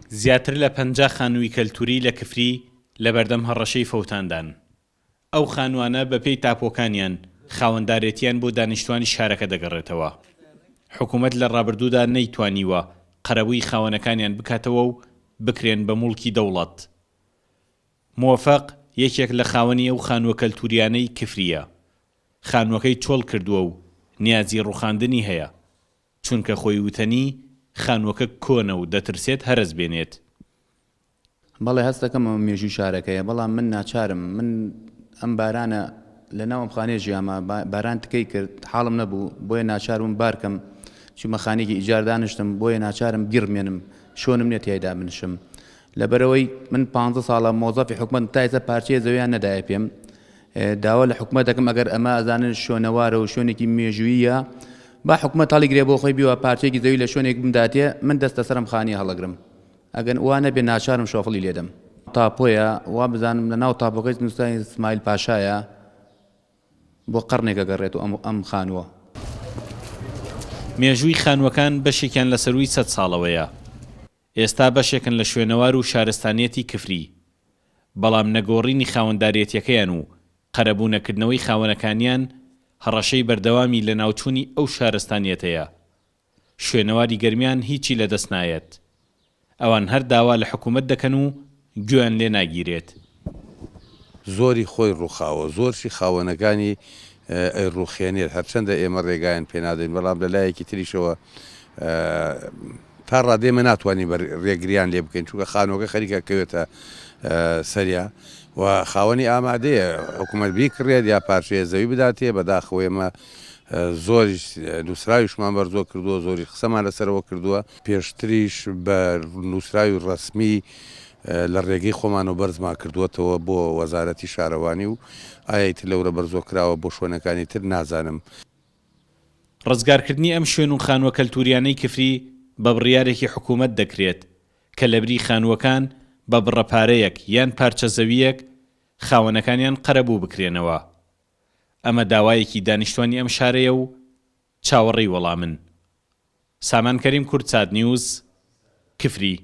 زیاتر لە 50 خانووی کەلتوری لە کفری لەبەردەم هەڕەشەی فەوتاندان. ئەو خانووانە بەپێی تاپۆکانیان خاوەندارێتییان بۆ دانیشتوانی شارەکە دەگەڕێتەوە. حکومەت لە ڕابردوودا نەیتوانیوە قەرەبووی خاوەنەکانیان بکاتەوە و بکرێن بە موڵکی دەوڵەت. مۆفەق یەکێک لە خاوەنی ئەو خانووە کەلتوورییانەی کفرییە. خانووەکەی چۆڵ کردووە و نیازی ڕووخاندنی هەیە، چونکە خۆی وتەنی خانووەکە کۆنە و دەترسێت هەرەس بێنێت. بەڵێ هەست دەکەم ئەمە مێژووی شارەکەیە، بەڵام من ناچارم، من ئەم بارانە لە ناو ئەم خانەیە ژیامە، باران تکەی کرد، حاڵم نەبوو، بۆیە ناچار بووم بار کەم، چوومە خانەیەکی ئیجار دانیشتم، بۆیە ناچارم بیڕمێنم، شۆنم نییە تیایدا بنشم، لەبەرئەوەی من پانزە ساڵە مۆزەفی حکومەتم تا ئێستا پارچەیە زەویان نەدایە پێم، داوا لە حکومەت دەکەم ئەگەر ئەمە ئەزانن شوێنەوارە و شوێنێکی مێژووییە با حکومەت هەڵیگرێ بۆ خۆی بیوە پارچەیەکی زەوی لە شوێنێک بمداتێ من دەست لەسەر ئەم خانیە هەڵەگرم ئەگەر وا نەبێ ناچارم شۆفڵی لێدەم. تاپۆیە وا بزانم لە ناو تاپۆکەی نووسراوی سمایل پاشایە بۆ قەڕنێک ئەگەڕێت و ئەم خانووە. مێژووی خانووەکان بەشێکیان لە سەرووی سەد ساڵەوەیە. ئێستا بەشێکن لە شوێنەوار و شارستانیەتی کفری، بەڵام نەگۆڕینی خاوەنداریەتیەکەیان و قەرەبوو نەکردنەوەی خاوەنەکانیان هەڕەشەی بەردەوامی لەناوچوونی ئەو شارستانیەتەیە. شوێنەواری گەرمیان هیچی لەدەست نایەت. ئەوان هەر داوا لە حکومەت دەکەن و گوێیان لێ ناگیرێت. زۆری خۆی ڕووخاوە، زۆرشی خاوەنەکانی ئەیڕووخێنێت، هەرچەندە ئێمە ڕێگایان پێنادەین، بەڵام لە لایەکی تریشەوە تا ڕادەی ئێمە ناتوانین بەر ڕێگریان لێ بکەین، چونکە خانووەکە خەریکە کەوێتە سەریا و خاوەنی ئامادەیە حکوومەت بیکڕێت یا پارچەیە زەوی بداتێ، بەداخەوە ئێمە زۆریش نووسراویشمان بەرزۆ کردووە، زۆریش قسەمان لەسەرەوە کردووە، پێشتریش بە نووسراوی ڕەسمی لە ڕێگەی خۆمانەوە بەرزمان کردووەتەوە بۆ وەزارەتی شارەوانی و ئایا ئیتر لەورە بەرزۆ کراوە بۆ شوێنەکانی تر نازانم. ڕزگارکردنی ئەم شوێن و خانووە کەلتووریانەی کفری بە بڕیارێکی حکوومەت دەکرێت کە لەبری خانووەکان بە بڕە پارەیەک یان پارچە زەوییەک خاوەنەکانیان قەرەبوو بکرێنەوە. ئەمە داوایەکی دانیشتوانی ئەم شارەیە و چاوەڕێی وەڵامن. سامان کەریم کوردسات نیوز، کفری.